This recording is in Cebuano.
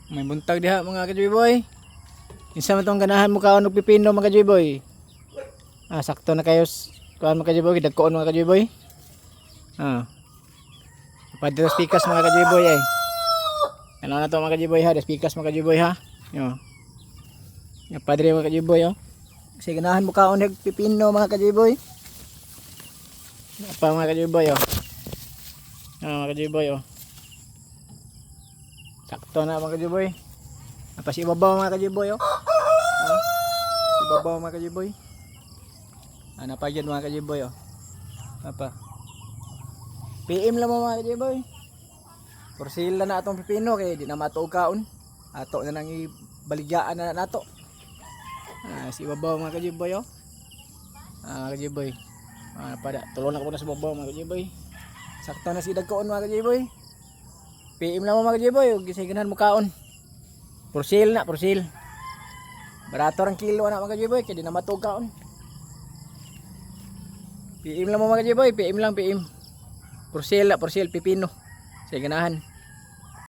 May buntag diha, mga kajoy boy. Kinsa man tong ganahan mo kaon og pipino, mga kajoy boy? Ah, sakto na kayo kuan, mga kajoy boy, dagkoon, mga kajoy boy. Ah. Padre pikas, mga kajoy boy, ay. Ano na to, mga kajoy boy, ha? Das pikas, mga kajoy boy, ha. Yo. Ya, padre, mga kajoy boy, oh. Kasi ganahan mo kaon og pipino, mga kajoy boy. Pa, mga kajoy boy, oh. Ah, mga kajoy boy, oh. Sakto na, mga kajoy boy. Apa si ibabaw, mga kajoy boy, oh. Ah, si ibabaw, mga kajoy boy. Ano pa dyan, mga kajoy boy, oh. Apa. PM lang mo, mga kajoy boy. Porsila na atong pipino kay di na matuog kaon. Ato na nang ibaligyaan na nato. Ah, si ibabaw, mga kajoy boy, oh. Ah, mga kajoy boy. Ah, pada tulong na ko na sa babaw, mga kajoy boy. Sakto na si dagkoon, mga kajoy boy. PM lang mo, mga kajoy boy, ug gisay ganahan mo kaon. Porsil na, porsil. Barato ang kilo na, mga kajoy boy, kay di na matuog kaon. PM lang mo, mga kajoy boy, PM lang, PM. Porsil na, porsil, pipino. Sige, ganahan.